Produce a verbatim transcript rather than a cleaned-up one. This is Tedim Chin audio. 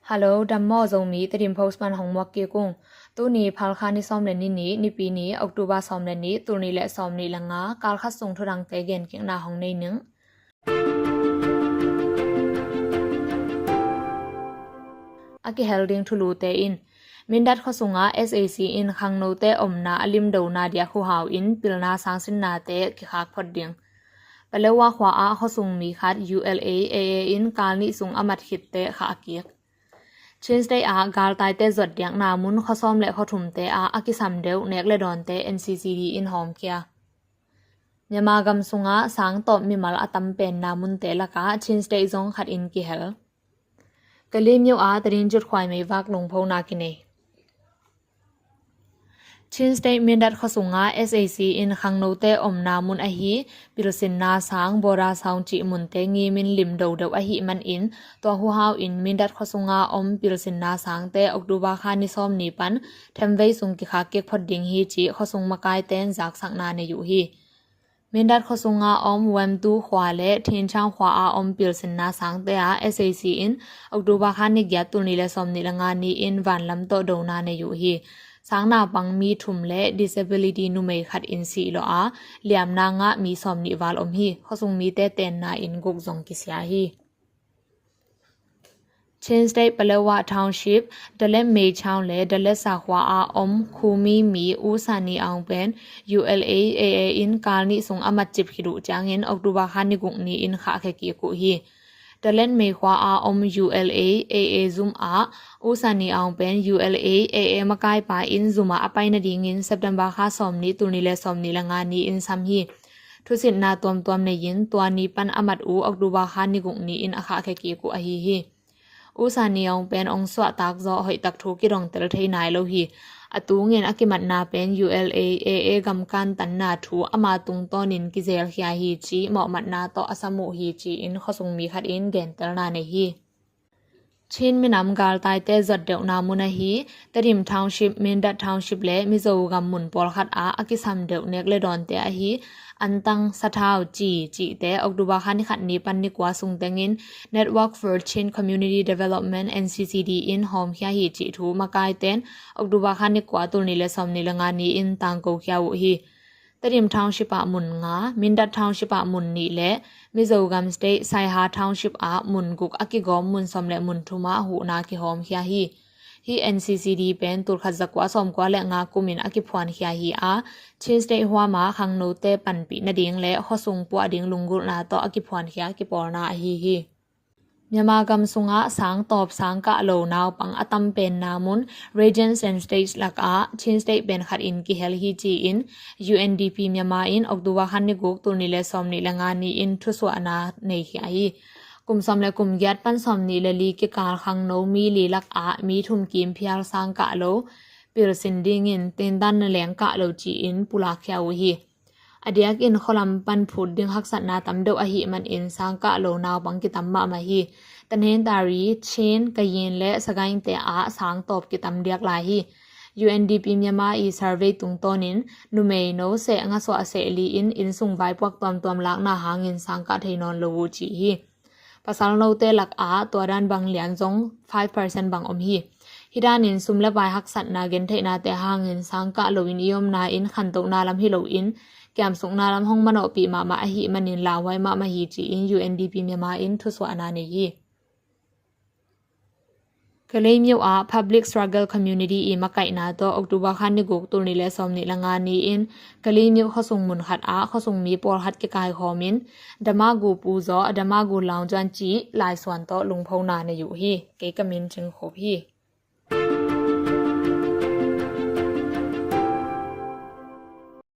Hello, dam maw Zomi, Tedim Post pan hong muak kik ung. Tuni Phalkha ni sawm le ni nih, Nipi ni, October sawm le nih, tul nih le sawm nih le nga, kal khat sung thudangte gen kikna hong nei ning. A kihel ding thulute in, Mindat khua sungah S A C in khangnote omna a limdona diak huhau in pilna sangsinnate kikhak phot ding. Palewa khua ah khuasung mi khat U L A A A in kal nih sung a mat khitte khah a kik. Chin State ah galtaite zuat diakna mun khua sawm le khua thumte ah a kisam deuh nek le dawnte N C C D in hawmkhia. Myanmar gam sungah sang tawp mimal a tam penna munte lakah Chin State zong khat in kihel. Kalaymyo ah Tading Jutkhwai Meivak lungphona kinei. Chin State Mindat khua sungah S A C in khangnote omna mun ahi pilsinna sang, border sang cih munte ngimin limdo deuh ahih manin, tua huhau in Mindat khua sunga om pilsinna sangte October kha ni sawm ni pan themvei sung kikhak kik phot ding hi cih khua sung makaite in zaksakna nei uh hi. Mindat khua sunga om Wemtu khua le Thinchang khua a om pilsinna sangte ah S A C in October kha ni giat, tul nih le sawm nih le nga ni in vanlam tawh dona nei uh hi. Sang naupang mi thum le disability numei khat in sih lawh a, liamna ngah mi sawm nih val om hi. Khuasung mite tenna in guk zong kisia hi. Chin State Palewa Township, Dalet Mei Chang le Dalet Sa khua a om Khumi mi U Sani Aung pen U L A A A in kal nih sung a matcip khit uh ciangin October kha ni guk ni in khahkhia kik uh hi. Dalet Mei khua a om U L A A A zum ah U Sani Aung pen U L A A A makaipa in zum ah a pai nadingin September kha sawm ni, tul nih le sawm nih le nga ni in sam hi. Thusitna tuamtuam nei-in tua ni pan a mat uh October kha ni guk ni in a khahkhia kik uh ahi hi. U Sani Aung pen ong suahtak zawh hoihtak thu kidongtel thei nai lo hi. A tungin a kimatna pen U L A A A gam kantanna thu ama tungtawnin kizelkhia hi ci mawhmatna tawh a sam uh hi ci-in khuasung mi khat in gentelna nei hi. Chin minam galtaite zuat deuhna mun ahi Tedim Township, Mindat Township le Mizo gam mun pawlkhat ah a kisam deuh nek le dawnte ahi Antang, Sathau, Ci cihte October kha ni khat ni pan ni kua sung tengin Network for Chin Community Development, N C C D in hawmkhia hi cih thu makaite in October kha ni kua, tul nih le sawm nih le nga ni in tangkokhia uh hi. Tedim Township ah mun nga, Mindat Township ah mun nih le Mizo gam State Saiha Township ah mun guk a kigawm mun sawm le mun thum ah huhna kihawmkhia hi. Hih N C C D pen tul khat za kua sawm kua le nga kumin a kiphuankhia hi a, Chin State huam ah khangnote panpih nading le khuasung puah ding lunggulhna tawh a kiphuankhia kipawlna ahi hi. Myanmar gam sungah sang tawp sang kah lo naupang a tam penna mun, regions and states lakah Chin State pen khat in kihel hi ci-in U N D P Myanmar in October kha ni guk, tul nih le sawm nih le nga ni in thusuahna neikhia hi. Kum sawm le kum giat pan sawm nih le li kikal khangno mi li lakah mi thum kim phial sang kah lo, pilsin dingin tindan na leng kah lo ci-in pulakkhia uh hi. A diakin khualam pan phut ding haksatna tam deuh ahih manin sang kah lo naupang kitam mahmah hi. Tanhentari, Chin, Kayin le Sagaing te ah sang tawp kitam diak lai hi. U N D P Myanmar i survey tungtawnin numei no seh nga suah seh li in innsung vaipuak tuamtuam lakna hangin sang kah thei nawn lo uh ci hi. Pasal note lakah tua dan bang lian zong five percent bang om hi. Hih danin sum le pai haksatna gentheihnate hangin sang kah loin i omna in khantohna lam hi loin kiamsukna lam hong manawhpih mahmah ahih manin lauhuai mahmah hi ci-in U N D P Myanmar in thusuahna nei hi. Kalaymyo ah Public Struggle Community i makaihna tawh October kha ni guk, tul nih le sawm nih le nga ni in Kalaymyo khuasung mun khat ah khuasung mi pawlkhat kikaikhawmin Damagu Puzaw, Damagu Laungjuan cih laisuan tawh lungphona nei uh hi. Kei ka min Cing Khup hi.